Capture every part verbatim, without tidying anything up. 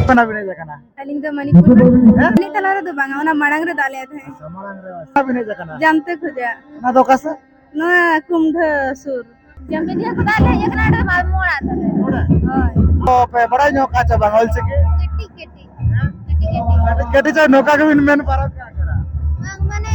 ᱠᱷᱚᱱᱟᱜ ᱵᱤᱱ ᱦᱮᱡ ᱟᱠᱟᱱᱟ? ᱟᱹᱞᱤᱧ ᱫᱚ ᱢᱟᱹᱱᱤ ᱯᱩᱨ᱾ ᱦᱮᱸ? ᱟᱹᱞᱤᱧ ᱛᱟᱞᱟ ᱨᱮᱫᱚ ᱵᱟᱝᱟ, ᱚᱱᱟ ᱢᱟᱲᱟᱝ ᱨᱮ ᱫᱟᱜ ᱞᱮᱫ ᱛᱟᱦᱮᱸᱫ᱾ ᱟᱪᱪᱷᱟ, ᱢᱟᱲᱟᱝ ᱨᱮ᱾ ᱚᱠᱟ ᱵᱤᱱ ᱦᱮᱡ ᱟᱠᱟᱱᱟ? ᱡᱟᱢᱛᱮ ᱠᱷᱚᱡᱟᱜ᱾ ᱚᱱᱟ ᱫᱚ ᱚᱠᱟ ᱥᱮᱫ? ᱱᱚᱣᱟ ᱠᱩᱢᱰᱷᱟᱹ ᱥᱩᱨ᱾ ᱡᱟᱢᱛᱮ ᱡᱟᱦᱟᱸ ᱠᱷᱚᱱᱟᱜ ᱞᱮ ᱦᱮᱡ ᱟᱠᱟᱱᱟ, ᱚᱸᱰᱮ ᱢᱟᱢᱚ ᱚᱲᱟᱜ ᱛᱟᱞᱮ᱾ ᱱᱚᱰᱮ? ᱦᱳᱭ᱾ ᱛᱚ ᱯᱮ ᱵᱟᱲᱟᱭ ᱧᱚᱜ ᱠᱟᱜ ᱪᱮ ᱵᱟᱝ ᱚᱞ ᱪᱤᱠᱤ? ᱠᱟᱹᱴᱤᱡ ᱠᱟᱹᱴᱤᱡ᱾ ᱦᱮᱸ? ᱠᱟᱹᱴᱤᱡ ᱠᱟᱹᱴᱤᱡ᱾ ᱠᱟᱹᱴᱤᱡ ᱠᱟᱹᱴᱤᱡ ᱪᱚ ᱱᱚᱝᱠᱟ ᱜᱮᱵᱤᱱ ᱢᱮᱱ ᱯᱟᱨᱚᱢ ᱠᱟᱜ ᱠᱟᱱᱟ᱾ ᱵᱟᱝ ᱢᱟᱱᱮ᱾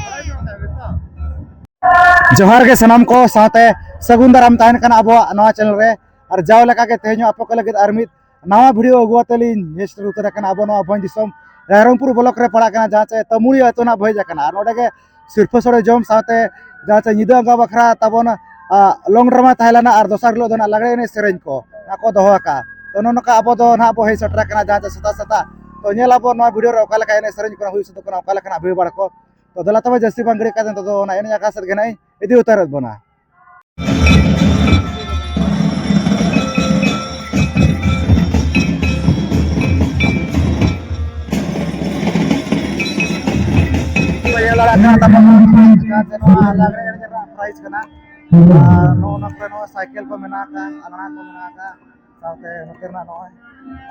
ᱡᱚᱦᱟᱨ ᱜᱮ ᱥᱟᱱᱟᱢ ᱠᱚ, ᱥᱟᱶᱛᱮ ᱥᱟᱹᱜᱩᱱ ᱫᱟᱨᱟᱢ ᱛᱟᱦᱮᱱ ᱠᱟᱱᱟ ᱟᱵᱚᱣᱟᱜ ᱱᱚᱣᱟ ᱪᱮᱱᱮᱞ ᱨᱮ᱾ ᱟᱨ ᱡᱟᱣ ᱞᱮᱠᱟ ᱜᱮ ᱛᱮᱦᱮᱧ ᱦᱚᱸ ᱟᱯᱮ ᱠᱚ ᱞᱟᱹᱜᱤᱫ ᱟᱨ ᱢᱤᱫ ᱱᱟᱣᱟ ᱵᱷᱤᱰᱤᱭᱳ ᱟᱹᱜᱩ ᱟᱛᱮ ᱞᱤᱧ ᱦᱮᱡ ᱥᱮᱴᱮᱨ ᱩᱛᱟᱹᱨ ᱟᱠᱟᱱᱟ ᱟᱵᱚ ᱱᱚᱣᱟ ᱵᱷᱚᱸᱡᱽ ᱫᱤᱥᱚᱢ ᱨᱟᱭᱨᱚᱝᱯᱩᱨ ᱵᱞᱚᱠ ᱨᱮ ᱯᱟᱲᱟᱜ ᱠᱟᱱᱟ, ᱡᱟᱦᱟᱸ ᱪᱮ ᱛᱟᱹᱢᱩᱲᱤᱭᱟᱹ ᱟᱹᱛᱩ ᱱᱟᱜ ᱵᱚ ᱦᱮᱡ ᱟᱠᱟᱱᱟ᱾ ᱟᱨ ᱱᱚᱰᱮ ᱜᱮ ᱥᱤᱨᱯᱟᱹ ᱥᱚᱲᱮ ᱡᱚᱢ ᱥᱟᱶᱛᱮ ᱡᱟᱦᱟᱸ ᱪᱮ ᱧᱤᱫᱟᱹ ᱟᱸᱜᱟ ᱵᱟᱠᱷᱨᱟ ᱛᱟᱵᱚᱱ, ᱟ, ᱞᱚᱝ ᱰᱨᱟᱢᱟ ᱛᱟᱦᱮᱸ ᱞᱮᱱᱟ ᱟᱨ ᱫᱚᱥᱟᱨ ᱦᱤᱞᱳᱜ ᱫᱚ ᱱᱟᱜ ᱞᱟᱜᱽᱲᱮ ᱮᱱᱮᱡ ᱥᱮᱨᱮᱧ ᱠᱚ ᱱᱟᱜ ᱠᱚ ᱫᱚᱦᱚ ᱟᱠᱟᱫᱼᱟ᱾ ᱛᱚ ᱱᱚᱜᱼᱚ ᱱᱚᱝᱠᱟ ᱟᱵᱚ ᱫᱚ ᱱᱟᱜ ᱵᱚ ᱦᱮᱡ ᱥᱮᱴᱮᱨ ᱟᱠᱟᱱᱟ ᱡᱟᱦᱟᱸ ᱪᱮ ᱥᱮᱛᱟᱜ ᱥᱮᱛᱟᱜ᱾ ᱛᱚ ᱧᱮᱞ ᱟᱵᱚ ᱱᱚᱣᱟ ᱵᱷᱤᱰᱤᱭᱳ ᱨᱮ ᱚᱠᱟ ᱞᱮᱠᱟ ᱮᱱᱮᱡ ᱥᱮᱨᱮᱧ ᱠᱚ ᱦᱩᱭ ᱥᱟᱹᱛᱚᱜ ᱠᱟᱱᱟ, ᱚᱠᱟ ᱞᱮᱠᱟᱱᱟᱜ ᱵᱷᱤᱲ ᱵᱷᱟᱲ ᱠᱚ᱾ ᱛᱚ ᱫᱮᱞᱟ ᱛᱚᱵᱮ ᱡᱟᱹᱥᱛᱤ ᱵᱟᱝ ᱜᱷᱟᱹᱲᱤᱡ ᱠᱟᱛᱮ ᱱᱤᱛᱚᱜ ᱫᱚ ᱚᱱᱟ ᱮᱱᱮᱡ ᱟᱠᱷᱲᱟ ᱥᱮᱫ ᱜᱮ ᱱᱟᱜ ᱤᱧ ᱤᱫᱤ ᱩᱛᱟᱹᱨᱮᱫ ᱵᱚᱱᱟ᱾ ᱯᱮ ᱧᱮᱞ ᱫᱟᱲᱮᱭᱟᱜ ᱠᱟᱱᱟ ᱛᱟᱵᱚᱱ ᱱᱚᱣᱟ ᱞᱟᱜᱽᱲᱮ ᱮᱱᱮᱡ ᱨᱮᱱᱟᱜ ᱯᱨᱟᱭᱤᱡᱽ ᱠᱟᱱᱟ᱾ ᱟᱨ ᱱᱚᱜᱼᱚ ᱱᱚᱣᱟ ᱠᱚᱨᱮ ᱱᱚᱣᱟ ᱥᱟᱭᱠᱮᱞ ᱠᱚ ᱢᱮᱱᱟᱜ ᱟᱠᱟᱫ, ᱟᱞᱟᱝ ᱠᱚ ᱢᱮᱱᱟᱜ ᱟᱠᱟᱫ᱾ ᱥᱟᱶᱛᱮ ᱱᱚᱛᱮ ᱨᱮᱱᱟᱜ ᱱᱚᱜᱼᱚᱭ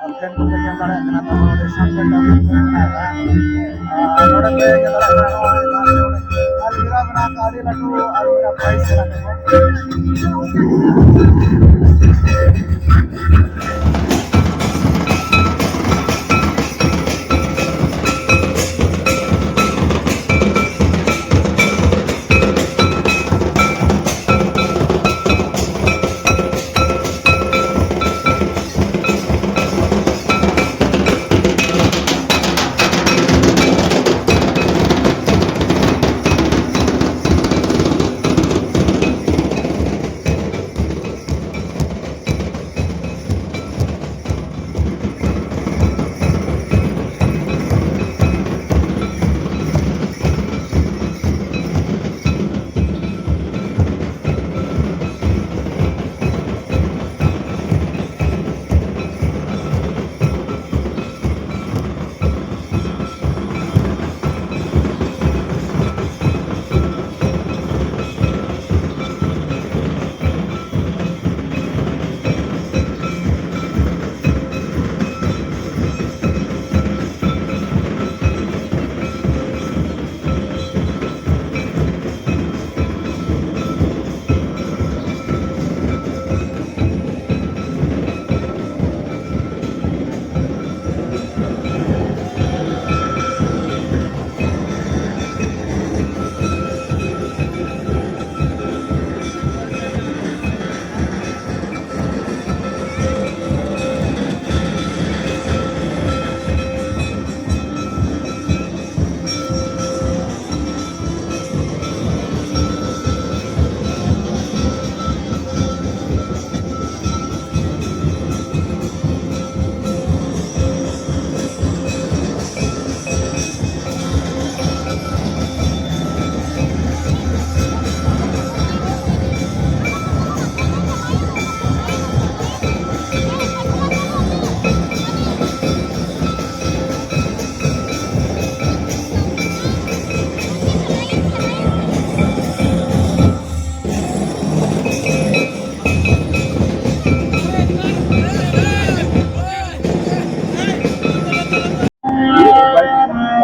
ᱟᱨ ᱯᱷᱮᱱ ᱠᱚᱯᱮ ᱧᱮᱞ ᱫᱟᱲᱮᱭᱟᱜ ᱠᱟᱱᱟ, ᱛᱟᱨᱯᱚᱨ ᱱᱚᱰᱮ ᱥᱟᱢᱱᱮ ᱴᱟᱣᱩᱱ ᱢᱮᱱᱟᱜ ᱟᱠᱟᱫᱼᱟ᱾ ᱟᱨ ᱱᱚᱰᱮ ᱯᱮ ᱧᱮᱞ ᱫᱟᱲᱮᱭᱟᱜ ᱠᱟᱱᱟ, ᱱᱚᱜᱼᱚᱭ ᱟᱞᱢᱤᱨᱟ ᱢᱮᱱᱟᱜ ᱟᱠᱟᱫᱼᱟ, ᱟᱹᱰᱤ ᱞᱟᱹᱴᱩ ᱟᱞᱢᱤᱨᱟ ᱯᱨᱟᱭᱤᱥ ᱢᱮᱱᱟᱜ ᱛᱟᱠᱚᱣᱟ᱾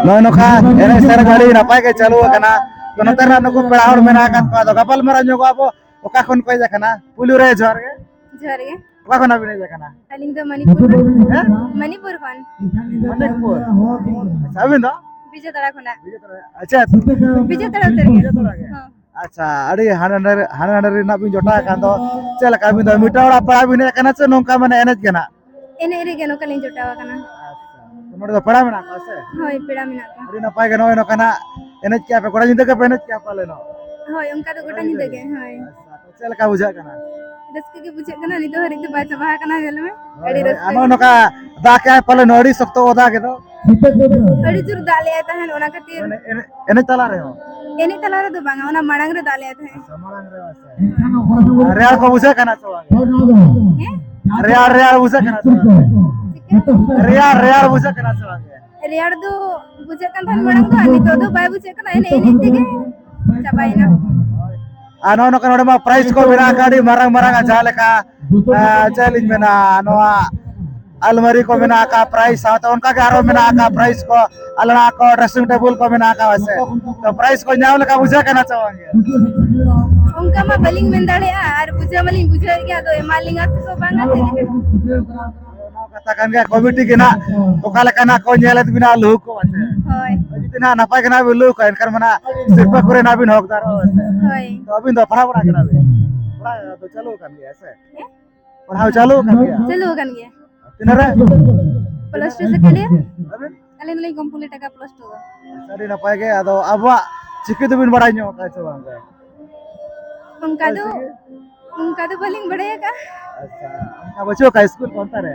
ᱱᱚᱜᱼᱚᱭ ᱱᱚᱝᱠᱟ ᱮᱱᱮᱡ ᱥᱮᱨᱮᱧ ᱟᱹᱰᱤ ᱱᱟᱯᱟᱭ ᱜᱮ ᱪᱟᱹᱞᱩ ᱟᱠᱟᱱᱟ᱾ ᱛᱚ, ᱱᱚᱛᱮ ᱨᱮᱱᱟᱜ ᱱᱩᱠᱩ ᱯᱮᱲᱟ ᱦᱚᱲ ᱢᱮᱱᱟᱜ ᱟᱠᱟᱫ ᱠᱚᱣᱟ, ᱟᱫᱚ ᱜᱟᱯᱟᱞ ᱢᱟᱨᱟᱣ ᱧᱚᱜᱚᱜ ᱟᱵᱚ᱾ ᱚᱠᱟ ᱠᱷᱚᱱ ᱠᱚ ᱦᱮᱡ ᱟᱠᱟᱱᱟ? ᱯᱩᱭᱞᱩ ᱨᱮ ᱡᱚᱦᱟᱨ ᱜᱮ᱾ ᱡᱚᱦᱟᱨ ᱜᱮ᱾ ᱚᱠᱟ ᱠᱷᱚᱱᱟᱜ ᱵᱤᱱ ᱦᱮᱡ ᱟᱠᱟᱱᱟ? ᱟᱹᱞᱤᱧ ᱫᱚ ᱢᱚᱱᱤᱯᱩᱨ ᱠᱷᱚᱱ᱾ ᱦᱮᱸ? ᱢᱚᱱᱤᱯᱩᱨ ᱠᱷᱚᱱ᱾ ᱢᱚᱱᱤᱯᱩᱨ᱾ ᱟᱪᱪᱷᱟ, ᱟᱹᱵᱤᱱ ᱫᱚ? ᱵᱤᱡᱮᱛᱟᱲᱟ ᱠᱷᱚᱱᱟᱜ᱾ ᱵᱤᱡᱮᱛᱟᱲᱟ᱾ ᱟᱪᱪᱷᱟ᱾ ᱵᱤᱡᱮᱛᱟᱲᱟ ᱩᱛᱟᱹᱨ ᱜᱮ᱾ ᱵᱤᱡᱮᱛᱟᱲᱟ ᱜᱮ? ᱦᱚᱸ᱾ ᱟᱪᱪᱷᱟ, ᱟᱹᱰᱤ ᱦᱟᱸᱰᱮ ᱱᱟᱸᱰᱮ ᱨᱮ-, ᱦᱟᱸᱰᱮ ᱱᱟᱸᱰᱮ ᱨᱮᱱᱟᱜ ᱵᱤᱱ ᱡᱚᱴᱟᱣ ᱟᱠᱟᱱ ᱫᱚ, ᱪᱮᱫ ᱞᱮᱠᱟ ᱟᱹᱵᱤᱱ ᱫᱚ ᱢᱤᱫᱴᱟᱝ ᱚᱲᱟᱜ ᱯᱮᱲᱟ ᱵᱤᱱ ᱦᱮᱡ ᱟᱠᱟᱱᱟ ᱥᱮ ᱱᱚᱝᱠᱟ ᱢᱟᱱᱮ ᱮᱱᱮᱡ ᱜᱮ ᱱᱟᱜ? ᱮᱱᱮᱡ ᱨᱮᱜᱮ ᱱᱚᱝᱠᱟ ᱞᱤᱧ ᱡᱚᱴᱟᱣ ᱟᱠᱟᱱᱟ᱾ ᱟᱪᱪᱷᱟ, ᱱᱚᱰᱮ ᱫᱚ ᱯᱮᱲᱟ ᱢᱮᱱᱟᱜ ᱠᱚᱣᱟ ᱥᱮ? ᱦᱳᱭ, ᱯᱮᱲᱟ ᱢᱮᱱᱟᱜ ᱠᱚᱣᱟ᱾ ᱟᱹᱰᱤ ᱱᱟᱯᱟᱭ ᱜᱮ, ᱱᱚᱜᱼᱚᱭ ᱱᱚᱝᱠᱟ ᱱᱟᱜ ᱮᱱᱮᱡ ᱠᱮᱜᱼᱟ ᱯᱮ, ᱜᱚᱴᱟ ᱧᱤᱫᱟᱹ ᱜᱮᱯᱮ ᱮᱱᱮᱡ ᱠᱮᱜᱼᱟ ᱯᱟᱞᱮ ᱱᱚᱜ? ᱦᱳᱭ, ᱚᱱᱠᱟ ᱫᱚ ᱜᱚᱴᱟ ᱧᱤᱫᱟᱹ ᱜᱮ, ᱦᱳᱭ᱾ ᱟᱪᱪᱷᱟ, ᱛᱚ ᱪᱮᱫ ᱞᱮᱠᱟ ᱵᱩᱡᱷᱟᱹᱜ ᱠᱟᱱᱟ? ᱨᱟᱹᱥᱠᱟᱹ ᱜᱮ ᱵᱩᱡᱷᱟᱹᱜ ᱠᱟᱱᱟ, ᱱᱤᱛᱚᱜ ᱦᱟᱹᱨᱤᱡ ᱫᱚ ᱵᱟᱭ ᱪᱟᱵᱟ ᱟᱠᱟᱱᱟ, ᱧᱮᱞ ᱢᱮ᱾ ᱦᱳᱭ, ᱟᱹᱰᱤ ᱦᱳᱭ, ᱨᱟᱹᱥᱠᱟᱹ ᱟᱨ ᱜᱮ᱾ ᱱᱚᱜᱼᱚᱭ ᱱᱚᱝᱠᱟ ᱫᱟᱜ ᱠᱮᱜᱼᱟᱭ ᱯᱟᱞᱮ ᱱᱚᱜ, ᱟᱹᱰᱤ ᱥᱚᱠᱛᱚ ᱚᱫᱟ ᱜᱮ ᱫᱚ᱾ ᱟᱹᱰᱤ ᱡᱳᱨ ᱫᱟᱜ ᱞᱮᱜᱼᱟᱭ ᱛᱟᱦᱮᱸᱱ, ᱚᱱᱟ ᱠᱷᱟᱹᱛᱤᱨ᱾ ᱢᱟᱱᱮ ᱮᱱᱮᱡ, ᱮᱱᱮᱡ ᱛᱟᱞᱟ ᱨᱮᱦᱚᱸ? ᱮᱱᱮᱡ ᱛᱟᱞᱟ ᱨᱮᱫᱚ ᱵᱟᱝᱟ, ᱚᱱᱟ ᱢᱟᱲᱟᱝ ᱨᱮ ᱫᱟᱜ ᱞᱮᱜᱼᱟᱭ ᱛᱟᱦᱮᱸᱫ᱾ ᱟᱪᱪᱷᱟ, ᱢᱟᱲᱟᱝ ᱨᱮ ᱵᱟᱝ ᱥᱮ? ᱟᱨ ᱨᱮᱭᱟᱲ ᱠᱚ ᱵᱩᱡᱷᱟᱹᱜ ᱠᱟᱱᱟ ᱥᱮ ᱵᱟᱝ? ᱦᱮᱸ? ᱨᱮᱭᱟᱲ, ᱨᱮᱭᱟᱲ ᱵᱩᱡᱷᱟᱹᱜ ᱠᱟᱱᱟ ᱥᱮ ᱵᱟᱝ? ᱪᱤᱠᱟᱹ? ᱨᱮᱭᱟᱲ, ᱨᱮᱭᱟᱲ ᱵᱩᱡᱷᱟᱹᱜ ᱠᱟᱱᱟ ᱥᱮ ᱵᱟᱝ? ᱨᱮᱭᱟᱲ ᱫᱚ ᱵᱩᱡᱷᱟᱹᱜ ᱠᱟᱱ ᱛᱟᱦᱮᱸᱫ ᱢᱟᱲᱟᱝ ᱫᱚ, ᱟᱨ ᱱᱤᱛᱚᱜ ᱫᱚ ᱵᱟᱭ ᱵᱩᱡᱷᱟᱹᱜ ᱠᱟᱱᱟ, ᱮᱱᱮᱡ ᱮᱱᱮᱡ ᱛᱮᱜᱮ ᱪᱟᱵᱟᱭᱮᱱᱟ᱾ ᱟᱨ ᱱᱚᱜᱼᱚ ᱱᱚᱝᱠᱟ ᱱᱚᱰᱮ ᱢᱟ prize ᱠᱚ ᱢᱮᱱᱟᱜ ᱟᱠᱟᱫ ᱟᱹᱰᱤ ᱢᱟᱨᱟᱝ ᱢᱟᱨᱟᱝ, ᱟᱨ ᱡᱟᱦᱟᱸ ᱞᱮᱠᱟ, ᱮᱸ, ᱪᱮᱫ ᱞᱤᱧ ᱢᱮᱱᱟ, ᱱᱚᱣᱟ ᱟᱞᱢᱟᱨᱤ ᱠᱚ ᱢᱮᱱᱟᱜ ᱟᱠᱟᱫ prize, ᱥᱟᱶᱛᱮ ᱚᱱᱠᱟ ᱜᱮ ᱟᱨᱚ ᱢᱮᱱᱟᱜ ᱟᱠᱟᱫ prize ᱠᱚ, ᱟᱞᱟᱝᱟᱜ ᱠᱚ dressing table ᱠᱚ ᱢᱮᱱᱟᱜ ᱟᱠᱟᱫ ᱥᱮ᱾ ᱛᱚ prize ᱠᱚ ᱧᱟᱢ ᱞᱮᱠᱟ ᱵᱩᱡᱷᱟᱹᱜ ᱠᱟᱱᱟ ᱥᱮ ᱵᱟᱝ ᱜᱮ? ᱚᱱᱠᱟ ᱢᱟ ᱵᱟᱹᱞᱤᱧ ᱢᱮᱱ ᱫᱟᱲᱮᱭᱟᱜᱼᱟ, ᱟᱨ ᱵᱩᱡᱷᱟᱹᱣ ᱢᱟᱞᱤᱧ ᱵᱩᱡᱷᱟᱹᱣᱮᱫ ᱜᱮᱭᱟ, ᱟᱫᱚ ᱮᱢᱟ ᱞᱤᱧᱟ ᱥᱮ ᱠᱚ ᱵᱟᱝᱟ, ᱪᱮᱫ ᱞᱮᱠᱟ? ᱱᱚᱣᱟ ᱠᱟᱛᱷᱟ ᱠᱟᱱ ᱜᱮᱭᱟ, committee ᱜᱮ ᱱᱟᱜ ᱚᱠᱟ ᱞᱮᱠᱟ ᱱᱟᱜ ᱠᱚ ᱧᱮᱞᱮᱫ ᱵᱤᱱᱟ ᱞᱩᱦᱩᱠ ᱠᱚ ᱟᱪᱪᱷᱟ᱾ ᱦᱳᱭ᱾ ᱡᱩᱫᱤ ᱱᱟᱜ ᱱᱟᱯᱟᱭ ᱜᱮ ᱱᱟᱜ ᱵᱤᱱ ᱞᱩᱦᱩᱠᱟ, ᱮᱱᱠᱷᱟᱱ ᱢᱟ ᱱᱟᱜ ᱥᱤᱨᱯᱟᱹ ᱠᱚᱨᱮ ᱱᱟᱜ ᱵᱤᱱ ᱦᱚᱠᱫᱟᱨᱚᱜᱼᱟ ᱥᱮ᱾ ᱦᱳᱭ᱾ ᱛᱚ ᱟᱹᱵᱤᱱ ᱫᱚ ᱯᱟᱲᱦᱟᱣ ᱵᱟᱲᱟ ᱠᱟᱱᱟ ᱵᱤᱱ? ᱯᱟᱲᱦᱟᱣ ᱫᱚ ᱪᱟᱹᱞᱩ ᱟᱠᱟᱱ ᱜᱮᱭᱟ ᱥᱮ? ᱦᱮᱸ? ᱯᱟᱲᱦᱟᱣ ᱪᱟᱹᱞᱩ ᱟᱠᱟᱱ ᱜᱮᱭᱟ? ᱪᱟᱹᱞᱩ ᱟᱠᱟᱱ ᱜᱮᱭᱟ᱾ ᱛᱤᱱᱟᱹᱜ ᱨᱮ? Plus two second year᱾ ᱟᱹᱵᱤᱱ? ᱟᱹᱞᱤᱧ ᱫᱚᱞᱤᱧ complete ᱟᱠᱟᱫ plus two ᱫᱚ᱾ ᱟᱹᱰᱤ ᱱᱟᱯᱟᱭ ᱜᱮ᱾ ᱟᱫᱚ ᱟᱵᱚᱣᱟᱜ ᱪᱤᱠᱤ ᱫᱚᱵᱤᱱ ᱵᱟᱲᱟᱭ ᱧᱚᱜ ᱟᱠᱟᱫ ᱥᱮ ᱵᱟᱝ ᱜᱮ? ᱚᱱᱠᱟ ᱫᱚ, ᱚᱞᱪᱤᱠᱤ? ᱚᱱᱠᱟ ᱫᱚ ᱵᱟᱹᱞᱤᱧ ᱵᱟᱲᱟᱭ ᱟᱠᱟᱫᱼᱟ᱾ ᱟᱪᱪᱷᱟ, ᱚᱱᱠᱟ ᱵᱟᱹᱪᱩᱜ ᱟᱠᱟᱫ ᱥᱠᱩᱞ ᱠᱚ ᱚᱱᱛᱮ ᱨᱮ?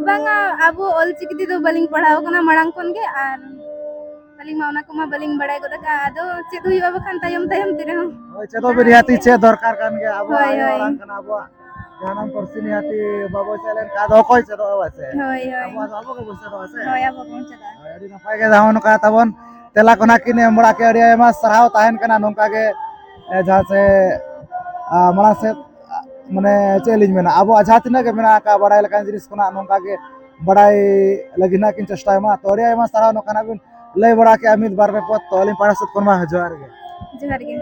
ᱵᱟᱝᱟ, ᱟᱵᱚ ᱚᱞᱪᱤᱠᱤ ᱛᱮᱫᱚ ᱵᱟᱹᱞᱤᱧ ᱯᱟᱲᱦᱟᱣ ᱟᱠᱟᱱᱟ ᱢᱟᱲᱟᱝ ᱠᱷᱚᱱ ᱜᱮ, ᱟᱨ ᱟᱹᱞᱤᱧ ᱢᱟ ᱚᱱᱟ ᱠᱚᱢᱟ ᱵᱟᱹᱞᱤᱧ ᱵᱟᱲᱟᱭ ᱜᱚᱫ ᱟᱠᱟᱫᱼᱟ᱾ ᱟᱫᱚ ᱪᱮᱫ ᱦᱩᱭᱩᱜᱼᱟ ᱵᱟᱠᱷᱟᱱ ᱛᱟᱭᱚᱢ ᱛᱟᱭᱚᱢ ᱛᱮ ᱨᱮᱦᱚᱸ᱾ ᱦᱳᱭ, ᱪᱮᱫᱚᱜ ᱵᱤᱱ ᱱᱤᱦᱟᱹᱛᱤ ᱪᱮᱫ ᱫᱚᱨᱠᱟᱨ ᱠᱟᱱ ᱜᱮᱭᱟ, ᱟᱵᱚᱣᱟᱜ ᱦᱳᱭ, ᱟᱭᱳ ᱦᱳᱭ᱾ ᱟᱲᱟᱝ ᱠᱟᱱᱟ, ᱟᱵᱚᱣᱟᱜ ᱡᱟᱱᱟᱢ ᱯᱟᱹᱨᱥᱤ ᱱᱤᱦᱟᱹᱛᱤ ᱵᱟᱵᱚ ᱪᱮᱫ ᱞᱮᱱᱠᱷᱟᱱ ᱟᱫᱚ ᱚᱠᱚᱭ ᱪᱮᱫᱚᱜᱼᱟ ᱵᱟᱥᱮ? ᱦᱳᱭ, ᱦᱳᱭ᱾ ᱟᱵᱚᱣᱟᱜ ᱫᱚ ᱟᱵᱚ ᱜᱮᱵᱚᱱ ᱪᱮᱫᱚᱜᱼᱟ ᱥᱮ? ᱦᱳᱭ, ᱟᱵᱚ ᱜᱮᱵᱚᱱ ᱪᱮᱫᱚᱜᱼᱟ᱾ ᱦᱳᱭ, ᱟᱹᱰᱤ ᱱᱟᱯᱟᱭ ᱜᱮ ᱱᱚᱜᱼᱚ ᱱᱚᱝᱠᱟ ᱛᱟᱵᱚᱱ ᱛᱮᱞᱟ ᱠᱚ ᱱᱟᱜ ᱠᱤᱱ ᱮᱢ ᱵᱟᱲᱟ ᱠᱮᱫ, ᱟᱹᱰᱤ ᱟᱭᱢᱟ ᱥᱟᱨᱦᱟᱣ ᱛᱟᱦᱮᱱ ᱠᱟᱱᱟ᱾ ᱱᱚᱝᱠᱟ ᱜᱮ, ᱮ, ᱡᱟᱦᱟᱸ ᱥᱮ, ᱟ, ᱢᱟᱲᱟᱝ ᱥᱮᱫ, ᱟ, ᱢᱟᱱᱮ ᱪᱮᱫ ᱞᱤᱧ ᱢᱮᱱᱟ, ᱟᱵᱚᱣᱟᱜ ᱡᱟᱦᱟᱸ ᱛᱤᱱᱟᱹᱜ ᱜᱮ ᱢᱮᱱᱟᱜ ᱟᱠᱟᱫ ᱵᱟᱲᱟᱭ ᱞᱮᱠᱟᱱ ᱡᱤᱱᱤᱥ ᱠᱚ ᱱᱟᱜ ᱱᱚᱝᱠᱟ ᱜᱮ ᱵᱟᱲᱟᱭ ᱞᱟᱹᱜᱤᱫ ᱱᱟᱜ ᱠᱤᱱ ᱪᱮᱥᱴᱟᱭ ᱢᱟ᱾ ᱛᱚ ᱟᱹᱰᱤ ᱟᱭᱢᱟ ᱥᱟᱨᱦᱟᱣ ᱱᱚᱝᱠᱟᱱᱟᱜ ᱵᱤᱱ ᱞᱟᱹᱭ ᱵᱟᱲᱟ ᱠᱮᱜᱼᱟ ᱢᱤᱫ ᱵᱟᱨ ᱯᱮ ᱯᱚᱫ᱾ ᱛᱚ ᱟᱹᱞᱤᱧ ᱯᱟᱦᱴᱟ ᱥᱮᱫ ᱠᱷᱚᱱ ᱢᱟ ᱡᱚᱦᱟᱨ ᱜᱮ᱾ ᱡᱚᱦᱟᱨ ᱜᱮ᱾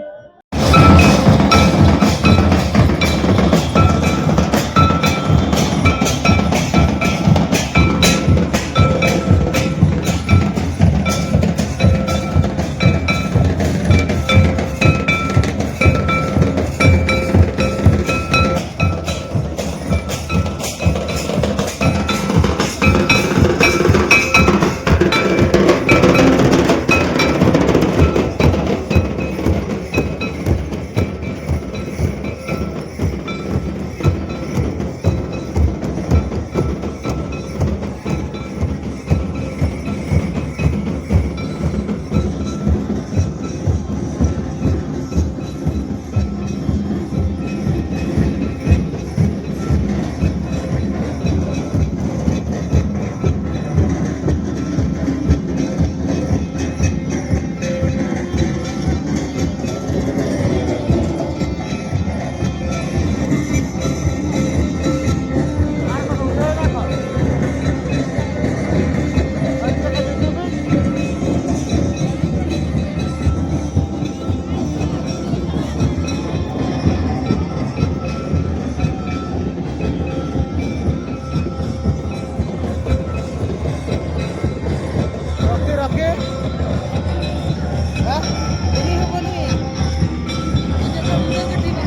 ᱨᱚᱠᱤ, ᱨᱚᱠᱤ᱾ ᱦᱮᱸ? ᱩᱱᱤ ᱦᱚᱸ ᱵᱟᱹᱱᱩᱭᱟ᱾ ᱤᱧ ᱡᱚᱛᱚ ᱧᱤᱫᱟᱹ ᱠᱟᱹᱴᱤᱡ ᱱᱟ᱾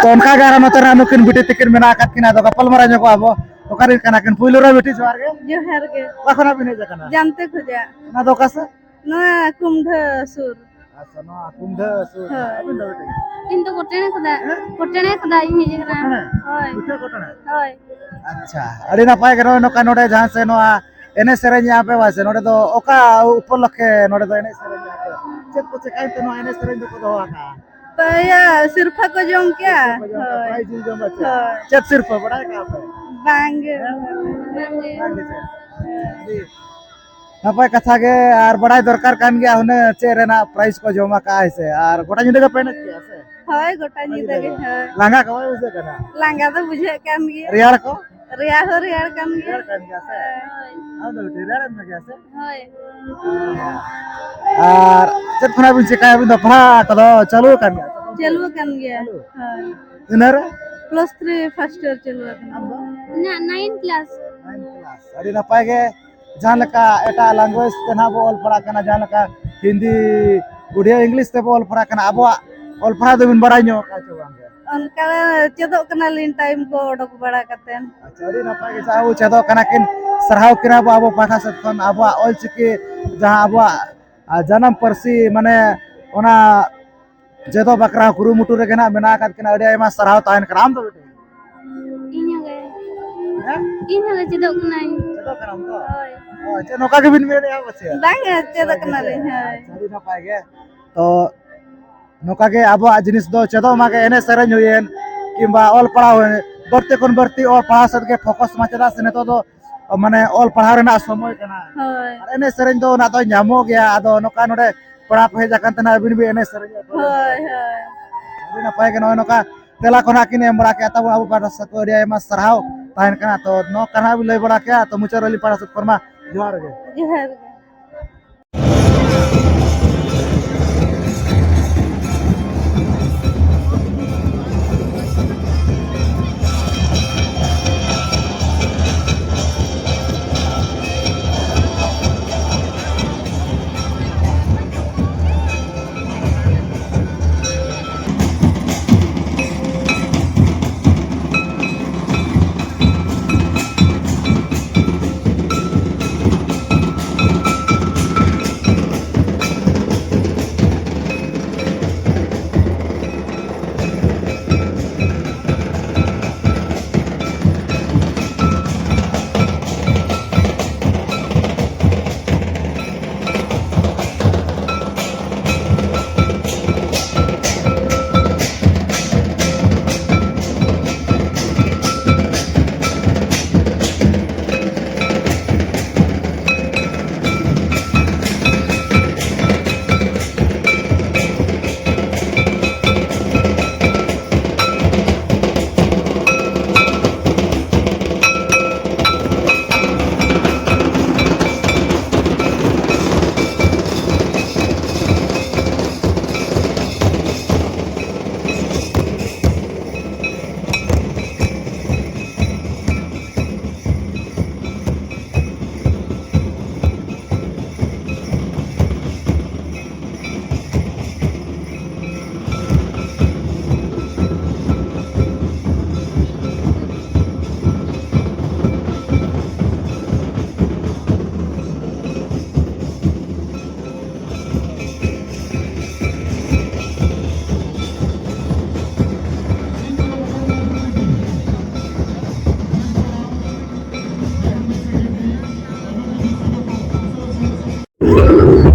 ᱛᱚ ᱚᱱᱠᱟ ᱜᱮ ᱟᱨᱦᱚᱸ ᱱᱚᱛᱮ ᱨᱮ ᱱᱩᱠᱤᱱ ᱵᱤᱴᱤ ᱛᱤᱠᱤᱱ ᱢᱮᱱᱟᱜ ᱟᱠᱟᱫ ᱠᱤᱱᱟ, ᱟᱫᱚ ᱜᱟᱯᱟᱞᱢᱟᱨᱟᱣ ᱧᱚᱜᱚᱜ ᱟᱵᱚ᱾ ᱚᱠᱟᱨᱮᱱ ᱠᱟᱱᱟ ᱠᱤᱱ? ᱯᱩᱭᱞᱩ ᱨᱮ ᱵᱤᱴᱤ ᱡᱚᱦᱟᱨ ᱜᱮ᱾ ᱡᱚᱦᱟᱨ ᱜᱮ᱾ ᱚᱠᱟ ᱠᱷᱚᱱᱟᱜ ᱵᱤᱱ ᱦᱮᱡ ᱟᱠᱟᱱᱟ? ᱡᱟᱱᱛᱮ ᱠᱷᱚᱡᱟᱜ᱾ ᱚᱱᱟ ᱫᱚ ᱚᱠᱟ ᱥᱮᱫ? ᱱᱚᱣᱟ ᱠᱩᱢᱰᱷᱟᱹ ᱥᱩᱨ᱾ ᱟᱪᱪᱷᱟ, ᱱᱚᱣᱟ ᱠᱩᱢᱰᱷᱟᱹ ᱥᱩᱨ᱾ ᱦᱳᱭ᱾ ᱟᱹᱵᱤᱱ ᱫᱚ ᱵᱤᱴᱤ? ᱤᱧ ᱫᱚ ᱠᱚᱴᱮᱬᱮ ᱠᱷᱚᱱᱟᱜ᱾ ᱦᱮᱸ? ᱠᱚᱴᱮᱬᱮ ᱠᱷᱚᱱᱟᱜ ᱤᱧ ᱦᱮᱡ ᱟᱠᱟᱱᱟ᱾ ᱠᱚᱴᱮᱬᱮ? ᱦᱳᱭ᱾ ᱯᱤᱴᱷᱟᱹ ᱠᱚᱴᱮᱬᱮ? ᱦᱳᱭ᱾ ᱟᱪᱪᱷᱟ, ᱟᱹᱰᱤ ᱱᱟᱯᱟᱭ ᱜᱮ ᱱᱚᱜᱼᱚᱭ ᱱᱚᱝᱠᱟ ᱱᱚᱰᱮ ᱡᱟᱦᱟᱸ ᱥᱮ ᱱᱚᱣᱟ ᱮᱱᱮᱡ ᱥᱮᱨᱮᱧᱮᱜᱼᱟ ᱯᱮ ᱵᱟᱝ ᱥᱮ? ᱱᱚᱰᱮ ᱫᱚ ᱚᱠᱟ ᱩᱯᱚᱞᱚᱠᱠᱷᱮ ᱱᱚᱰᱮ ᱫᱚ ᱮᱱᱮᱡ ᱥᱮᱨᱮᱧᱮᱜᱼᱟ ᱯᱮ? ᱪᱮᱫ ᱠᱚ ᱪᱮᱠᱟᱭᱮᱱ ᱛᱮ ᱱᱚᱣᱟ ᱮᱱᱮᱡ ᱥᱮᱨᱮᱧ ᱫᱚᱠᱚ ᱫᱚᱦᱚ ᱟᱠᱟᱫᱼᱟ? ᱛᱚ, ᱤᱭᱟᱹ, ᱥᱤᱨᱯᱷᱟᱹ ᱠᱚ ᱡᱚᱢ ᱠᱮᱜᱼᱟ᱾ ᱥᱤᱨᱯᱷᱟᱹ ᱠᱚ ᱡᱚᱢ ᱠᱮᱜᱼᱟ, ᱦᱳᱭ᱾ ᱯᱨᱟᱭᱤᱡᱽ ᱤᱧ ᱡᱚᱢᱟ ᱪᱮ? ᱦᱳᱭ᱾ ᱪᱮᱫ ᱥᱤᱨᱯᱷᱟᱹ ᱵᱟᱲᱟᱭ ᱠᱟᱜᱼᱟ ᱯᱮ? ᱵᱟᱝ ᱜᱮ᱾ ᱦᱮᱸ? ᱵᱟᱝ ᱜᱮ᱾ ᱵᱟᱝ ᱜᱮ ᱪᱮ? ᱦᱳᱭ᱾ ᱟᱹᱰᱤ ᱱᱟᱯᱟᱭ ᱠᱟᱛᱷᱟ ᱜᱮ, ᱟᱨ ᱵᱟᱲᱟᱭ ᱫᱚᱨᱠᱟᱨ ᱠᱟᱱ ᱜᱮᱭᱟ ᱦᱩᱱᱟᱹᱝ ᱪᱮᱫ ᱨᱮᱱᱟᱜ ᱯᱨᱟᱭᱤᱡᱽ ᱠᱚ ᱡᱚᱢ ᱟᱠᱟᱫᱼᱟ ᱥᱮ? ᱟᱨ ᱜᱚᱴᱟ ᱧᱤᱫᱟᱹ ᱜᱮᱯᱮ ᱮᱱᱮᱡ ᱠᱮᱜᱼᱟ ᱥᱮ? ᱦᱳᱭ, ᱜᱚᱴᱟ ᱧᱤᱫᱟᱹ ᱜᱮ, ᱦᱳᱭ᱾ ᱞᱟᱸᱜᱟ ᱠᱚ ᱵᱟᱭ ᱵᱩᱡᱷᱟᱹᱜ ᱠᱟᱱᱟ? ᱞᱟᱸᱜᱟ ᱫᱚ ᱵᱩᱡᱷᱟᱹᱜ ᱠᱟᱱ ᱜᱮᱭᱟ᱾ ᱨᱮᱭᱟᱲ ᱠᱚ? ᱨᱮᱭᱟᱲ ᱦᱚᱸ ᱨᱮᱭᱟᱲ ᱠᱟᱱ ᱜᱮᱭᱟ᱾ ᱨᱮᱭᱟᱲ ᱠᱟᱱ ᱜᱮᱭᱟ ᱥᱮ? ᱦᱳᱭ᱾ ᱟᱢ ᱫᱚ ᱵᱤᱴᱤ ᱨᱮᱭᱟᱲ ᱮᱢ ᱜᱮᱭᱟ ᱥᱮ? ᱦᱳᱭ᱾ ᱟᱨ ᱪᱮᱫ ᱠᱷᱚᱱᱟᱜ ᱵᱤᱱ ᱪᱮᱠᱟᱭᱟ ᱟᱹᱵᱤᱱ ᱫᱚ? ᱯᱟᱲᱦᱟᱜ ᱠᱚᱫᱚ ᱪᱟᱹᱞᱩ ᱟᱠᱟᱱ ᱜᱮᱭᱟ? ᱪᱟᱹᱞᱩ ᱟᱠᱟᱱ ᱜᱮᱭᱟ᱾ ᱪᱟᱹᱞᱩ? ᱦᱳᱭ᱾ ᱛᱤᱱᱟᱹᱜ ᱨᱮ? Plus three first year ᱪᱟᱹᱞᱩ ᱟᱠᱟᱱᱟ᱾ ᱟᱢ ᱫᱚ? ᱤᱧᱟᱹᱜ ninth class᱾ Ninth class᱾ ᱟᱹᱰᱤ ᱱᱟᱯᱟᱭ ᱜᱮ᱾ ᱡᱟᱦᱟᱸ ᱞᱮᱠᱟ ᱮᱴᱟᱜ language ᱛᱮ ᱱᱟᱦᱟᱜ ᱵᱚ ᱚᱞ ᱯᱟᱲᱦᱟᱜ ᱠᱟᱱᱟ, ᱡᱟᱦᱟᱸ ᱞᱮᱠᱟ ᱦᱤᱱᱫᱤ, ᱩᱲᱤᱭᱟ, English ᱛᱮᱵᱚ ᱚᱞ ᱯᱟᱲᱦᱟᱜ ᱠᱟᱱᱟ, ᱟᱵᱚᱣᱟᱜ ᱚᱞ ᱯᱟᱲᱦᱟᱣ ᱫᱚᱵᱤᱱ ᱵᱟᱲᱟᱭ ᱧᱚᱜ ᱟᱠᱟᱫ ᱪᱮ ᱵᱟᱝ? ᱚᱱᱠᱟ ᱪᱮᱫᱚᱜ ᱠᱟᱱᱟᱞᱤᱧ time ᱠᱚ ᱚᱰᱚᱠ ᱵᱟᱲᱟ ᱠᱟᱛᱮ᱾ ᱟᱪᱪᱷᱟ, ᱟᱹᱰᱤ ᱱᱟᱯᱟᱭ ᱜᱮ, ᱡᱟᱦᱟᱸ ᱵᱚ ᱪᱮᱫᱚᱜ ᱠᱟᱱᱟ ᱠᱤᱱ, ᱥᱟᱨᱦᱟᱣ ᱠᱤᱱᱟ ᱵᱚ ᱟᱵᱚ ᱯᱟᱦᱴᱟ ᱥᱮᱫ ᱠᱷᱚᱱ, ᱟᱵᱚᱣᱟᱜ ᱚᱞᱪᱤᱠᱤ ᱡᱟᱦᱟᱸ ᱟᱵᱚᱣᱟᱜ, ᱟ, ᱡᱟᱱᱟᱢ ᱯᱟᱹᱨᱥᱤ, ᱢᱟᱱᱮ ᱚᱱᱟ ᱪᱮᱫᱚᱜ ᱵᱟᱠᱷᱨᱟ ᱠᱩᱨᱩᱢᱩᱴᱩ ᱨᱮᱜᱮ ᱱᱟᱜ ᱢᱮᱱᱟᱜ ᱟᱠᱟᱫ ᱠᱤᱱᱟ᱾ ᱟᱹᱰᱤ ᱟᱭᱢᱟ ᱥᱟᱨᱦᱟᱣ ᱛᱟᱦᱮᱱ ᱠᱟᱱᱟ᱾ ᱟᱢ ᱫᱚ ᱵᱤᱴᱤ? ᱤᱧ ᱦᱚᱸ ᱜᱮ᱾ ᱦᱮᱸ? ᱤᱧ ᱦᱚᱸ ᱜᱮ ᱪᱮᱫᱚᱜ ᱠᱟᱹᱱᱟᱹᱧ᱾ ᱪᱮᱫᱚᱜ ᱠᱟᱱᱟᱢ ᱛᱚ? ᱦᱳᱭ᱾ ᱚ, ᱪᱮᱫ ᱱᱚᱝᱠᱟ ᱜᱮᱵᱤᱱ ᱢᱮᱱᱮᱫᱼᱟ ᱯᱟᱪᱮ? ᱵᱟᱝ ᱜᱮ, ᱪᱮᱫᱚᱜ ᱦᱳᱭ, ᱠᱟᱱᱟᱞᱤᱧ, ᱦᱳᱭ᱾ ᱟᱪᱪᱷᱟ, ᱟᱹᱰᱤ ᱱᱟᱯᱟᱭ ᱜᱮ᱾ ᱛᱚ, ᱱᱚᱝᱠᱟ ᱜᱮ ᱟᱵᱚᱣᱟᱜ ᱡᱤᱱᱤᱥ ᱫᱚ ᱪᱮᱫᱚᱜ ᱢᱟ ᱜᱮ, ᱮᱱᱮᱡ ᱥᱮᱨᱮᱧ ᱦᱩᱭᱮᱱ, ᱠᱤᱝᱵᱟ ᱚᱞ ᱯᱟᱲᱦᱟᱣ ᱦᱩᱭᱮᱱ, ᱵᱟᱹᱲᱛᱤ ᱠᱷᱚᱱ ᱵᱟᱹᱲᱛᱤ ᱚᱞ ᱯᱟᱲᱦᱟᱣ ᱥᱮᱫ ᱜᱮ focus ᱢᱟ, ᱪᱮᱫᱟᱜ ᱥᱮ ᱱᱤᱛᱚᱜ ᱫᱚ, ᱢᱟᱱᱮ, ᱚᱞ ᱯᱟᱲᱦᱟᱣ ᱨᱮᱱᱟᱜ ᱥᱚᱢᱚᱭ ᱠᱟᱱᱟ᱾ ᱦᱳᱭ᱾ ᱟᱨ ᱮᱱᱮᱡ ᱥᱮᱨᱮᱧ ᱫᱚ ᱚᱱᱟ ᱫᱚ ᱧᱟᱢᱚᱜ ᱜᱮᱭᱟ, ᱟᱫᱚ ᱱᱚᱝᱠᱟ ᱱᱚᱰᱮ ᱯᱮᱲᱟ ᱠᱚ ᱦᱮᱡ ᱟᱠᱟᱱ ᱛᱟᱦᱮᱱᱟ, ᱟᱹᱵᱤᱱ ᱵᱤᱱ ᱮᱱᱮᱡ ᱥᱮᱨᱮᱧ ᱮᱫ ᱠᱚᱣᱟ᱾ ᱦᱳᱭ, ᱦᱳᱭ᱾ ᱟᱹᱰᱤ ᱱᱟᱯᱟᱭ ᱜᱮ, ᱱᱚᱜᱼᱚᱭ ᱱᱚᱝᱠᱟ ᱛᱮᱞᱟ ᱠᱚ ᱱᱟᱜ ᱠᱤᱱ ᱮᱢ ᱵᱟᱲᱟ ᱠᱮᱫᱼᱟ ᱛᱟᱵᱚᱱ, ᱟᱵᱚ ᱯᱟᱦᱴᱟ ᱥᱮᱫ ᱠᱷᱚᱱ ᱟᱹᱰᱤ ᱟᱭᱢᱟ ᱥᱟᱨᱦᱟᱣ ᱛᱟᱦᱮᱱ ᱠᱟᱱᱟ᱾ ᱛᱚ, ᱱᱚᱝᱠᱟ ᱱᱟᱜ ᱵᱤᱱ ᱞᱟᱹᱭ ᱵᱟᱲᱟ ᱠᱮᱫᱼᱟ, ᱛᱚ, ᱢᱩᱪᱟᱹᱫ ᱨᱮ ᱟᱹᱞᱤᱧ ᱯᱟᱦᱴᱟ ᱥᱮᱫ ᱠᱷᱚᱱ ᱢᱟ ᱡᱚᱦᱟᱨ ᱜᱮ᱾ ᱡᱚᱦᱟᱨ ᱜᱮ᱾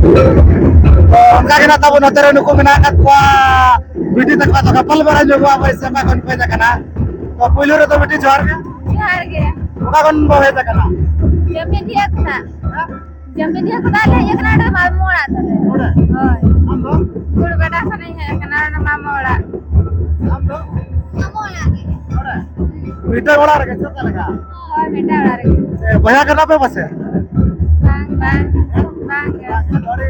ᱛᱚ ᱚᱱᱠᱟ ᱜᱮ ᱱᱟᱜ ᱛᱟᱵᱚ ᱱᱚᱛᱮ ᱨᱮ ᱱᱩᱠᱩ ᱢᱮᱱᱟᱜ ᱟᱠᱟᱫ ᱠᱚᱣᱟ, ᱵᱤᱴᱤ ᱛᱟᱠᱚ ᱟᱫᱚ ᱜᱟᱯᱟᱞ ᱢᱟᱨᱟᱣ ᱧᱚᱜᱚᱜᱼᱟ ᱚᱠᱚᱭ ᱥᱮ ᱚᱠᱟ ᱠᱷᱚᱱ ᱠᱚ ᱦᱮᱡ ᱟᱠᱟᱱᱟ᱾ ᱛᱚ ᱯᱳᱭᱞᱳ ᱨᱮᱫᱚ ᱵᱤᱴᱤ ᱡᱚᱦᱟᱨ ᱜᱮ᱾ ᱡᱚᱦᱟᱨ ᱜᱮ᱾ ᱚᱠᱟ ᱠᱷᱚᱱ ᱵᱚ ᱦᱮᱡ ᱟᱠᱟᱱᱟ? ᱡᱟᱹᱯᱤᱫ ᱜᱮᱭᱟ ᱠᱷᱚᱱᱟᱜ᱾ ᱦᱮᱸ? ᱡᱟᱹᱯᱤᱫ ᱜᱮᱭᱟ ᱠᱷᱚᱱᱟᱜ ᱞᱮ ᱦᱮᱡ ᱟᱠᱟᱱᱟ ᱱᱚᱰᱮ ᱢᱟᱢᱩ ᱚᱲᱟᱜ ᱛᱟᱞᱮ᱾ ᱱᱚᱰᱮ? ᱦᱳᱭ᱾ ᱟᱢ ᱫᱚ? ᱜᱩᱲᱵᱟᱰᱟ ᱠᱷᱚᱱᱤᱧ ᱦᱮᱡ ᱟᱠᱟᱱᱟ ᱱᱚᱰᱮ ᱢᱟᱢᱩ ᱚᱲᱟᱜ᱾ ᱟᱢ ᱫᱚ? ᱢᱟᱢᱩ ᱚᱲᱟᱜ ᱜᱮ᱾ ᱱᱚᱰᱮ? ᱢᱤᱫᱴᱟᱝ ᱚᱲᱟᱜ ᱨᱮᱜᱮ ᱥᱮ ᱚᱠᱟ ᱞᱮᱠᱟ? ᱦᱳᱭ, ᱢᱤᱫᱴᱟᱝ ᱚᱲᱟᱜ ᱨᱮᱜᱮ᱾ ᱥᱮ ᱵᱚᱭᱦᱟ ᱠᱟᱱᱟ ᱯᱮ ᱯᱟᱥᱮ? ᱵᱟᱝ, ᱵᱟᱝ, ᱵᱟᱝ ᱜᱮ᱾ ᱟᱹᱰᱤ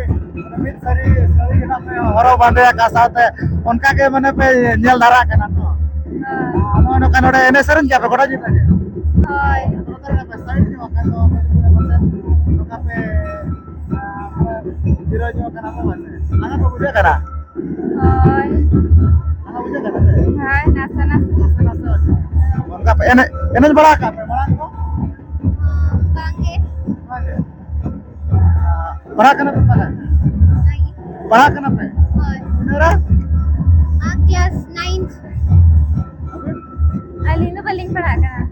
ᱢᱤᱫ ᱥᱟᱹᱲᱤ, ᱥᱟᱹᱲᱤ ᱜᱮ ᱱᱟᱜ ᱯᱮ ᱦᱚᱨᱚᱜ ᱵᱟᱸᱫᱮ ᱟᱠᱟᱫ ᱥᱟᱶᱛᱮ ᱚᱱᱠᱟ ᱜᱮ ᱢᱟᱱᱮ ᱯᱮ ᱧᱮᱞ ᱫᱷᱟᱨᱟ ᱠᱟᱱᱟ ᱛᱚ᱾ ᱦᱳᱭ᱾ ᱟᱨ ᱱᱚᱜᱼᱚᱭ ᱱᱚᱝᱠᱟ ᱱᱚᱰᱮ ᱮᱱᱮᱡ ᱥᱮᱨᱮᱧ ᱜᱮᱭᱟ ᱯᱮ ᱜᱚᱴᱟ ᱡᱮᱞᱟ ᱜᱮ? ᱦᱳᱭ᱾ ᱱᱚᱝᱠᱟ ᱯᱮ ᱥᱟᱭᱤᱰ ᱧᱚᱜ ᱟᱠᱟᱱ ᱫᱚ, ᱱᱚᱝᱠᱟ ᱯᱮ, ᱟᱸ, ᱡᱤᱨᱟᱹᱣ ᱧᱚᱜ ᱟᱠᱟᱱᱟ ᱯᱮ ᱵᱟᱝ? ᱞᱟᱸᱜᱟ ᱯᱮ ᱵᱩᱡᱷᱟᱹᱜ ᱠᱟᱱᱟ? ᱦᱳᱭ᱾ ᱞᱟᱸᱜᱟ ᱵᱩᱡᱷᱟᱹᱜ ᱠᱟᱱᱟ ᱥᱮ? ᱦᱳᱭ, ᱱᱟᱥᱮ ᱱᱟᱥᱮ᱾ ᱱᱟᱥᱮ ᱱᱟᱥᱮ ᱟᱪᱪᱷᱟ᱾ ᱚᱱᱠᱟ ᱯᱮ ᱮᱱᱮᱡ, ᱮᱱᱮᱡ ᱵᱟᱲᱟ ᱟᱠᱟᱫ ᱯᱮ ᱢᱟᱲᱟᱝ ᱠᱚ? ᱵᱟᱝᱜᱮ᱾ ᱵᱟᱝᱜᱮ? ᱯᱟᱲᱦᱟᱜ ᱠᱟᱱᱟ ᱯᱮ ᱯᱟᱞᱮ? ᱯᱟᱲᱦᱟᱜ ᱠᱟᱱᱟ ᱯᱮ? ᱦᱳᱭ᱾ ᱛᱤᱱᱟᱹᱜ ᱨᱮ? ᱟᱨ ᱠᱞᱟᱥ ᱱᱟᱭᱤᱱ᱾ ᱟᱹᱵᱤᱱ? ᱟᱹᱞᱤᱧ ᱫᱚ ᱵᱟᱹᱞᱤᱧ ᱯᱟᱲᱦᱟᱜ ᱠᱟᱱᱟ᱾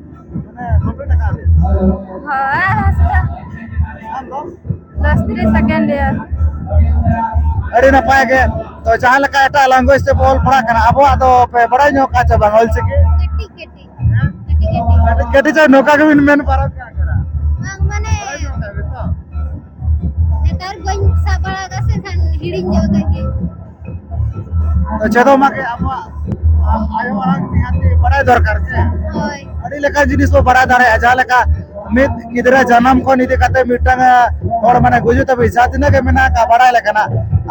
ᱢᱟᱱᱮ complete ᱟᱠᱟᱫ ᱵᱤᱱ? ᱦᱳᱭ, ᱟᱨ ᱦᱟᱸᱥᱫᱟ᱾ ᱟᱢ ᱫᱚ? Plus three second year. ᱟᱹᱰᱤ ᱱᱟᱯᱟᱭ ᱜᱮ᱾ ᱛᱚ ᱡᱟᱦᱟᱸ ᱞᱮᱠᱟ ᱮᱴᱟᱜ language ᱛᱮᱵᱚ ᱚᱞ ᱯᱟᱲᱦᱟᱜ ᱠᱟᱱᱟ, ᱟᱵᱚᱣᱟᱜ ᱫᱚ ᱯᱮ ᱵᱟᱲᱟᱭ ᱧᱚᱜ ᱠᱟᱜ ᱪᱮ ᱵᱟᱝ ᱚᱞ ᱪᱤᱠᱤ? ᱠᱟᱹᱴᱤᱡ ᱠᱟᱹᱴᱤᱡ᱾ ᱠᱟᱹᱴᱤᱡ ᱠᱟᱹᱴᱤᱡ᱾ ᱠᱟᱹᱴᱤᱡ ᱠᱟᱹᱴᱤᱡ ᱪᱚ ᱱᱚᱝᱠᱟ ᱜᱮᱵᱤᱱ ᱢᱮᱱ ᱯᱟᱨᱚᱢ ᱠᱟᱜ ᱠᱟᱱᱟ᱾ ᱵᱟᱝ, ᱢᱟᱱᱮ, ᱵᱟᱲᱟᱭ ᱧᱚᱜ ᱠᱟᱜ ᱵᱤᱱ ᱛᱚ? ᱱᱮᱛᱟᱨ ᱵᱟᱹᱧ ᱥᱟᱵ ᱵᱟᱲᱟ ᱟᱠᱟᱫ ᱥᱮ, ᱮᱱᱠᱷᱟᱱ ᱦᱤᱲᱤᱧ ᱧᱚᱜ ᱟᱠᱟᱫ ᱜᱤᱭᱟᱹᱧ᱾ ᱛᱚ ᱪᱮᱫᱚᱜ ᱢᱟ ᱜᱮ ᱟᱵᱚᱣᱟᱜ ᱟᱭᱳ ᱟᱲᱟᱝ ᱱᱤᱦᱟᱹᱛᱤ ᱵᱟᱲᱟᱭ ᱫᱚᱨᱠᱟᱨ ᱥᱮ᱾ ᱦᱳᱭ᱾ ᱟᱹᱰᱤ ᱞᱮᱠᱟᱱ ᱡᱤᱱᱤᱥ ᱵᱚ ᱵᱟᱲᱟᱭ ᱫᱟᱲᱮᱭᱟᱜᱼᱟ, ᱡᱟᱦᱟᱸ ᱞᱮᱠᱟ ᱢᱤᱫ ᱜᱤᱫᱽᱨᱟᱹ ᱡᱟᱱᱟᱢ ᱠᱷᱚᱱ ᱤᱫᱤ ᱠᱟᱛᱮ ᱢᱤᱫᱴᱟᱝ, ᱮ, ᱦᱚᱲ ᱢᱟᱱᱮ ᱜᱩᱡᱩᱜ ᱫᱷᱟᱹᱵᱤᱡ ᱡᱟᱦᱟᱸ ᱛᱤᱱᱟᱹᱜ ᱜᱮ ᱢᱮᱱᱟᱜ ᱟᱠᱟᱫ ᱵᱟᱲᱟᱭ ᱞᱮᱠᱟᱱᱟᱜ,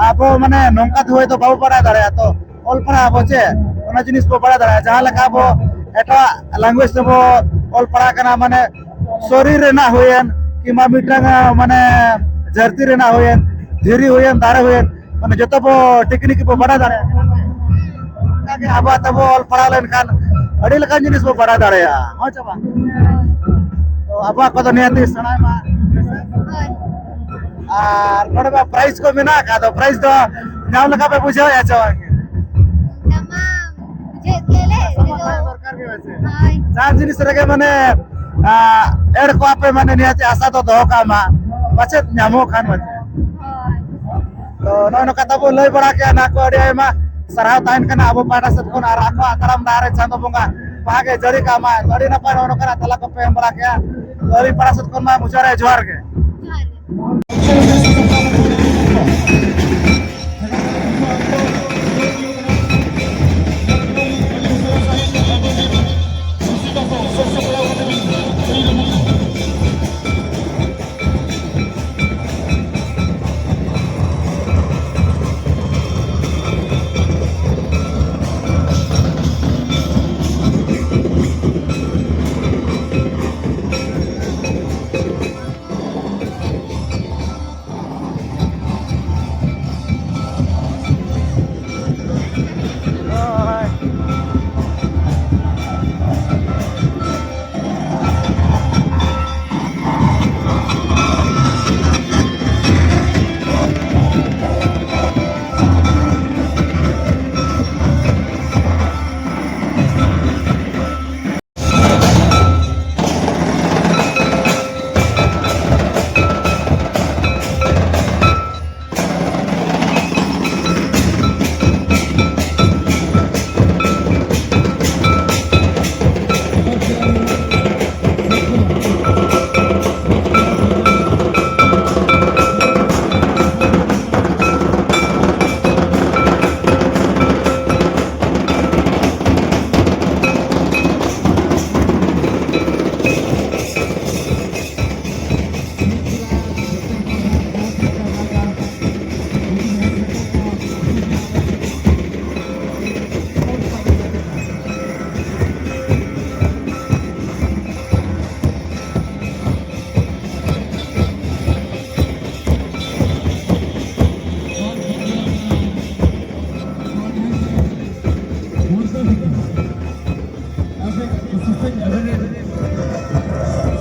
ᱟᱵᱚ ᱢᱟᱱᱮ ᱱᱚᱝᱠᱟ ᱫᱚ ᱦᱚᱭᱛᱳ ᱵᱟᱵᱚ ᱵᱟᱲᱟᱭ ᱫᱟᱲᱮᱭᱟᱜᱼᱟ᱾ ᱛᱚ ᱚᱞ ᱯᱟᱲᱦᱟᱜ ᱟᱵᱚ ᱪᱮ, ᱚᱱᱟ ᱡᱤᱱᱤᱥ ᱵᱚ ᱵᱟᱲᱟᱭ ᱫᱟᱲᱮᱭᱟᱜᱼᱟ᱾ ᱡᱟᱦᱟᱸ ᱞᱮᱠᱟ ᱟᱵᱚ ᱮᱴᱟᱜ language ᱛᱮᱵᱚ ᱚᱞ ᱯᱟᱲᱦᱟᱜ ᱠᱟᱱᱟ, ᱢᱟᱱᱮ ᱥᱚᱨᱤᱨ ᱨᱮᱱᱟᱜ ᱦᱩᱭᱮᱱ, ᱠᱤᱝᱵᱟ ᱢᱤᱫᱴᱟᱝ, ᱮ, ᱢᱟᱱᱮ ᱫᱷᱟᱹᱨᱛᱤ ᱨᱮᱱᱟᱜ ᱦᱩᱭᱮᱱ, ᱫᱷᱤᱨᱤ ᱦᱩᱭᱮᱱ, ᱫᱟᱨᱮ ᱦᱩᱭᱮᱱ, ᱢᱟᱱᱮ ᱡᱚᱛᱚ ᱵᱚ technique ᱵᱚ ᱵᱟᱲᱟᱭ ᱫᱟᱲᱮᱭᱟᱜᱼᱟ᱾ ᱚᱱᱠᱟᱜᱮ ᱟᱵᱚᱣᱟᱜ ᱛᱮᱵᱚ ᱚᱞ ᱯᱟᱲᱦᱟᱣ ᱞᱮᱱᱠᱷᱟᱱ ᱟᱹᱰᱤ ᱞᱮᱠᱟᱱ ᱡᱤᱱᱤᱥ ᱵᱚ ᱵᱟᱲᱟᱭ ᱫᱟᱲᱮᱭᱟᱜᱼᱟ, ᱦᱮᱸ ᱥᱮ ᱵᱟᱝ? ᱛᱚ ᱟᱵᱚᱣᱟᱜ ᱠᱚᱫᱚ ᱱᱤᱦᱟᱹᱛᱤ ᱥᱮᱬᱟᱭ ᱢᱟ᱾ ᱦᱳᱭ᱾ ᱟᱨ ᱱᱚᱰᱮ ᱢᱟ prize ᱠᱚ ᱢᱮᱱᱟᱜ ᱟᱠᱟᱫ, ᱫᱚ prize ᱫᱚ ᱧᱟᱢ ᱞᱮᱠᱟ ᱯᱮ ᱵᱩᱡᱷᱟᱹᱣᱮᱫᱼᱟ ᱥᱮ ᱵᱟᱝ? ᱧᱟᱢ ᱢᱟ ᱵᱩᱡᱷᱟᱹᱣᱮᱫ ᱜᱮᱭᱟᱞᱮ, ᱟᱥᱟ ᱢᱟ ᱟᱫᱚ ᱛᱟᱦᱮᱸ ᱫᱚᱨᱠᱟᱨ ᱜᱮ ᱦᱳᱭ ᱥᱮ᱾ ᱦᱳᱭ᱾ ᱡᱟᱦᱟᱸ ᱡᱤᱱᱤᱥ ᱨᱮᱜᱮ ᱢᱟᱱᱮ, ᱟ, ᱮᱲ ᱠᱚᱣᱟ ᱯᱮ, ᱢᱟᱱᱮ ᱱᱤᱦᱟᱹᱛᱤ ᱟᱥᱟ ᱫᱚ ᱫᱚᱦᱚ ᱠᱟᱜ ᱢᱟ, ᱯᱟᱪᱮᱫ ᱧᱟᱢᱚᱜ ᱠᱷᱟᱱ ᱯᱟᱪᱮᱫ᱾ ᱦᱳᱭ᱾ ᱛᱚ, ᱱᱚᱜᱼᱚᱭ ᱱᱚᱝᱠᱟ ᱛᱟᱵᱚ ᱞᱟᱹᱭ ᱵᱟᱲᱟ ᱠᱮᱜᱼᱟ, ᱱᱚᱣᱟ ᱠᱚ ᱟᱹᱰᱤ ᱟᱭᱢᱟ ᱥᱟᱨᱦᱟᱣ ᱛᱟᱦᱮᱱ ᱠᱟᱱᱟ ᱟᱵᱚ ᱯᱟᱦᱴᱟ ᱥᱮᱫ ᱠᱷᱚᱱ, ᱟᱨ ᱟᱠᱚᱣᱟᱜ ᱛᱟᱲᱟᱢ ᱰᱟᱦᱟᱨ ᱨᱮ ᱪᱟᱸᱫᱚ ᱵᱚᱸᱜᱟ ᱵᱟᱦᱟ ᱜᱮ ᱡᱟᱹᱲᱤ ᱠᱟᱜ ᱢᱟ᱾ ᱛᱚ, ᱟᱹᱰᱤ ᱱᱟᱯᱟᱭ ᱱᱚᱜᱼᱚᱭ ᱱᱚᱝᱠᱟᱱᱟᱜ ᱛᱟᱞᱟ ᱠᱚᱯᱮ ᱮᱢ ᱵᱟᱲᱟ ᱠᱮᱜᱼᱟ᱾ ᱛᱚ, ᱟᱹᱞᱤᱧ ᱯᱟᱦᱴᱟ ᱥᱮᱫ ᱠᱷᱚᱱ ᱢᱟ ᱢᱩᱪᱟᱹᱫ ᱨᱮ ᱡᱚᱦᱟᱨ ᱜᱮ᱾ ᱡᱚᱦᱟᱨ ᱜᱮ᱾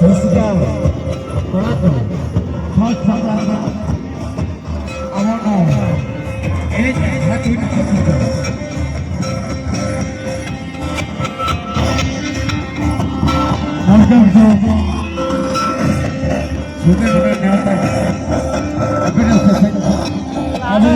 ᱯᱷᱮᱥᱴᱤᱵᱷᱟᱞ ᱠᱚᱲᱟ ᱠᱚ ᱥᱟᱡᱽ ᱥᱟᱯᱲᱟᱣ ᱨᱮᱱᱟᱜ ᱟᱵᱚ ᱱᱚᱣᱟ ᱮᱱᱮᱡ ᱦᱟᱹᱴᱤᱧ ᱠᱷᱟᱹᱛᱤᱨ ᱛᱮ ᱥᱟᱨᱡᱚᱢ ᱡᱚ ᱥᱩᱫᱷᱟᱹ ᱜᱚᱴᱟ ᱱᱮᱣᱛᱟ ᱟᱹᱵᱤᱱᱟᱜ ᱥᱮᱥᱮᱱ ᱟᱵᱚ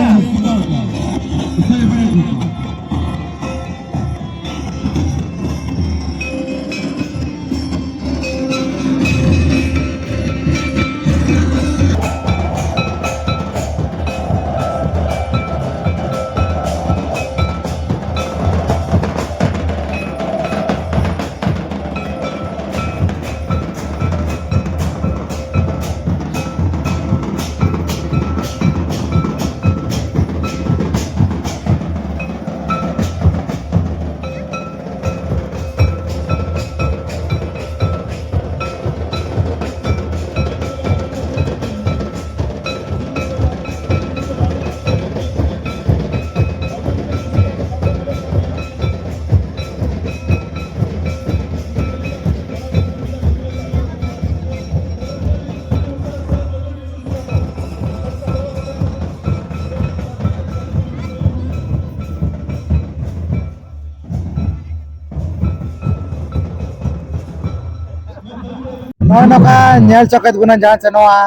ᱱᱚᱜᱼᱚᱭ ᱱᱚᱝᱠᱟ ᱧᱮᱞ ᱪᱚ ᱠᱮᱫ ᱵᱚᱱᱟ ᱡᱟᱦᱟᱸ ᱪᱮ ᱱᱚᱣᱟ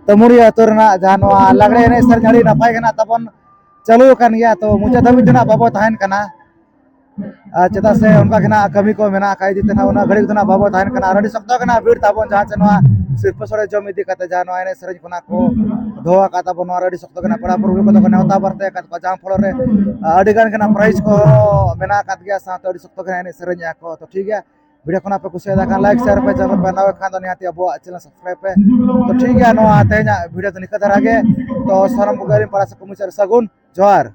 ᱛᱟᱹᱢᱩᱲᱤᱭᱟᱹ ᱟᱹᱛᱩ ᱨᱮᱱᱟᱜ ᱡᱟᱦᱟᱸ ᱱᱚᱣᱟ ᱞᱟᱜᱽᱲᱮ ᱮᱱᱮᱡ ᱥᱮᱨᱮᱧ ᱟᱹᱰᱤ ᱱᱟᱯᱟᱭ ᱜᱮ ᱱᱟᱜ ᱛᱟᱵᱚᱱ ᱪᱟᱹᱞᱩ ᱟᱠᱟᱱ ᱜᱮᱭᱟ᱾ ᱛᱚ ᱢᱩᱪᱟᱹᱫ ᱫᱷᱟᱹᱵᱤᱡ ᱫᱚ ᱱᱟᱜ ᱵᱟᱵᱚ ᱛᱟᱦᱮᱱ ᱠᱟᱱᱟ᱾ ᱟᱨ ᱪᱮᱫᱟᱜ ᱥᱮ ᱚᱱᱠᱟ ᱜᱮ ᱱᱟᱜ ᱠᱟᱹᱢᱤ ᱠᱚ ᱢᱮᱱᱟᱜ ᱟᱠᱟᱫ ᱤᱫᱤ ᱛᱮ ᱱᱟᱜ ᱩᱱᱟᱹᱜ ᱜᱷᱟᱹᱲᱤᱡ ᱫᱚ ᱱᱟᱜ ᱵᱟᱵᱚ ᱛᱟᱦᱮᱱ ᱠᱟᱱᱟ᱾ ᱟᱨ ᱟᱹᱰᱤ ᱥᱚᱠᱛᱚ ᱜᱮ ᱱᱟᱜ ᱵᱷᱤᱲ ᱛᱟᱵᱚᱱ ᱡᱟᱦᱟᱸ ᱪᱮ ᱱᱚᱣᱟ ᱥᱤᱨᱯᱟᱹ ᱥᱚᱲᱮ ᱡᱚᱢ ᱤᱫᱤ ᱠᱟᱛᱮ ᱡᱟᱦᱟᱸ ᱱᱚᱣᱟ ᱮᱱᱮᱡ ᱥᱮᱨᱮᱧ ᱠᱷᱚᱱᱟᱜ ᱠᱚ ᱫᱚᱦᱚ ᱟᱠᱟᱫ ᱛᱟᱵᱚᱱ, ᱱᱚᱣᱟ ᱨᱮ ᱟᱹᱰᱤ ᱥᱚᱠᱛᱚ ᱜᱮ ᱱᱟᱜ ᱯᱮᱲᱟ ᱯᱨᱚᱵᱷᱩ ᱠᱚᱫᱚ ᱠᱚ ᱱᱮᱣᱛᱟ ᱵᱟᱨᱛᱮ ᱟᱠᱟᱫ ᱠᱚᱣᱟ, ᱡᱟᱦᱟᱸ ᱯᱷᱚᱞᱚ ᱨᱮ ᱟᱹᱰᱤ ᱜᱟᱱ ᱜᱮ ᱱᱟᱜ ᱯᱨᱟᱭᱤᱡᱽ ᱠᱚ ᱢᱮᱱᱟᱜ ᱟᱠᱟᱫ ᱜᱮᱭᱟ, ᱥᱟᱶᱛᱮ ᱟᱹᱰᱤ ᱥᱚᱠᱛᱚ ᱜᱮ ᱱᱟᱜ ᱮᱱᱮᱡ ᱥᱮᱨᱮᱧᱮᱜᱼᱟ ᱠᱚ᱾ ᱛᱚ ᱴᱷᱤᱠ ᱜᱮᱭᱟ, ᱵᱷᱤᱰᱤᱭᱳ ᱠᱷᱚᱱᱟᱜ ᱯᱮ ᱠᱩᱥᱤᱭᱟᱫᱟ ᱠᱷᱟᱱ ᱞᱟᱭᱤᱠ, ᱥᱮᱭᱟᱨ ᱯᱮ, ᱪᱮᱱᱮᱞ ᱯᱮ ᱱᱟᱣᱟ ᱠᱷᱟᱱ ᱫᱚ ᱱᱤᱦᱟᱹᱛ ᱟᱵᱚᱣᱟᱜ ᱪᱮᱱᱮᱞ ᱥᱟᱵᱥᱠᱨᱟᱭᱤᱵ ᱯᱮ᱾ ᱛᱚ ᱴᱷᱤᱠ ᱜᱮᱭᱟ, ᱱᱚᱣᱟ ᱛᱮᱦᱮᱧᱟᱜ ᱵᱷᱤᱰᱤᱭᱳ ᱫᱚ ᱱᱤᱝᱠᱟᱹ ᱫᱷᱟᱨᱟ ᱜᱮ᱾ ᱛᱚ ᱥᱟᱱᱟᱢ ᱠᱚᱜᱮ ᱟᱹᱞᱤᱧ ᱯᱟᱲᱟ ᱥᱮᱫ ᱠᱷᱚᱱ ᱢᱩᱪᱟᱹᱫ ᱨᱮ ᱥᱟᱹᱜᱩᱱ ᱡᱚᱦᱟᱨ᱾